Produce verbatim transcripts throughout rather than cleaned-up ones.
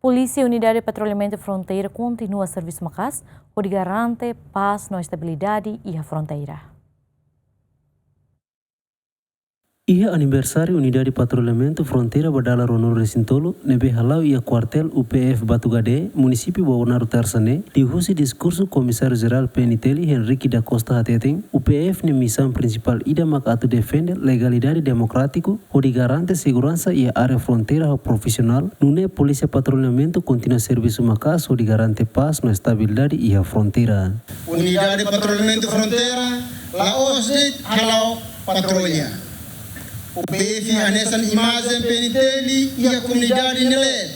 Polísia Unidade Patrulhamentu Fronteira kontinua servisu maka'as hodi garante pás no estabilidade iha fronteira. Iha aniversáriu Unidade Patrulhamentu Fronteira ba dala ruanulu-resin-tolu ne'ebé hala'o iha kuartél U P F Batugade, munisípiu Bauanáru, Tersa ne'e, liuhusi diskursu Komisáriu Jerál P N T L, Henrique da Costa, hateten, U P F nia misaun prinsipál ida maka atu defende legalidade demokrátiku hodi garante seguransa iha área fronteira ho profisionál, nune'e Polísia Patrulhamentu kontinua servisu maka'as hodi garante pás no estabilidade iha fronteira. Unidade Patrulhamentu Fronteira la'ós de'it hala'o patrulla. U P F hanesan imajen P N T L iha komunidade ne'e.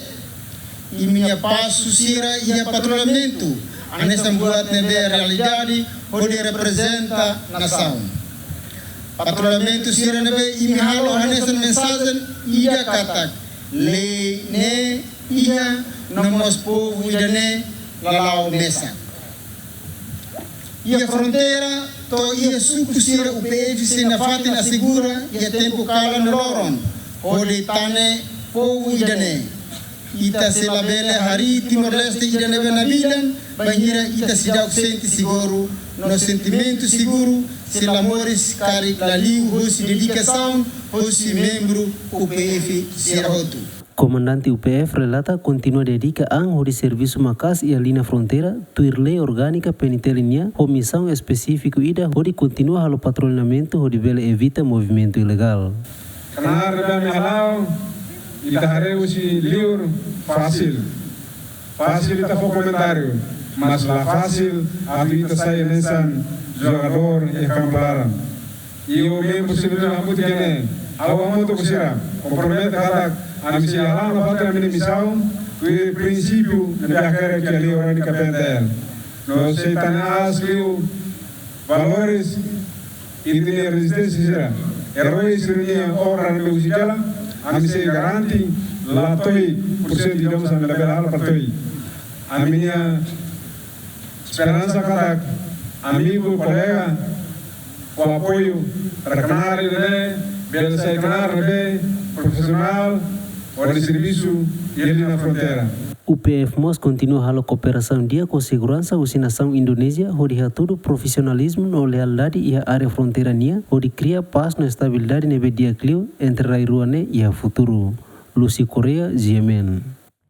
Imi-nia pasu sira iha patrullamentu hanesan buat ne'ebé realidade hodi reprezenta nasaun. Patrullamentu sira ne'ebé imi halo hanesan mensajen ida katak lei ne'e iha, no mós povu ida-ne'e la la'o mesak. Iha fronteira to'o iha suku sira U P F sei nafatin asegura iha tempu kalan no loron hodi tane povu ida-ne'e. Ita sei labele harii Timor-Leste ida ne'ebé nabilan bainhira ita seidauk sente seguru, no sentimentu seguru sei la moris karik la liu hosi dedikasaun hosi membru U P F sira hotu. Komandante U P F relata kontinua dedika an hodi servisu maka'as iha liña fronteira, tuir lei orgánika P N T L nian, ho misaun espesífiku ida hodi kontinua halo patrullamentu hodi bele evita movimentu ilegál. Knaar ne'ebé ami hala'o, ita haree husi liur fasil. Fasil ita fó komentáriu, mas la fasil atu ita sai hanesan jogadór iha kampu laran. I ó membru sira ne'ebé hamutuk iha ne'e, ha'u hamutuk ho sira, kompromete katak ami sei hala'o nafatin ami-nia misaun, tuir prinsípiu ne'ebé hakerek iha lei orgánika P N T L. No sei tane aas liu valores ita-nia rezisténsia sira, eróis sira-nia obra ne'ebé husi hela, ami sei garante la to'o porsentu ida mós ami labele halo para to'o. Ami-nia esperansa katak amigu, kolega, fó apoiu para knaar ne'e bele sai knaar ne'ebé profisionál hodi servisu iha liña fronteira. U P F mós kontinua halo kooperasaun di'ak ho seguransa husi nasaun Indonézia hodi hatudu profisionalizmu no lealdade iha área fronteira nian hodi kria pás no estabilidade ne'ebé di'ak liu entre rai rua ne'e iha futuru. Lucy Correia, G M N.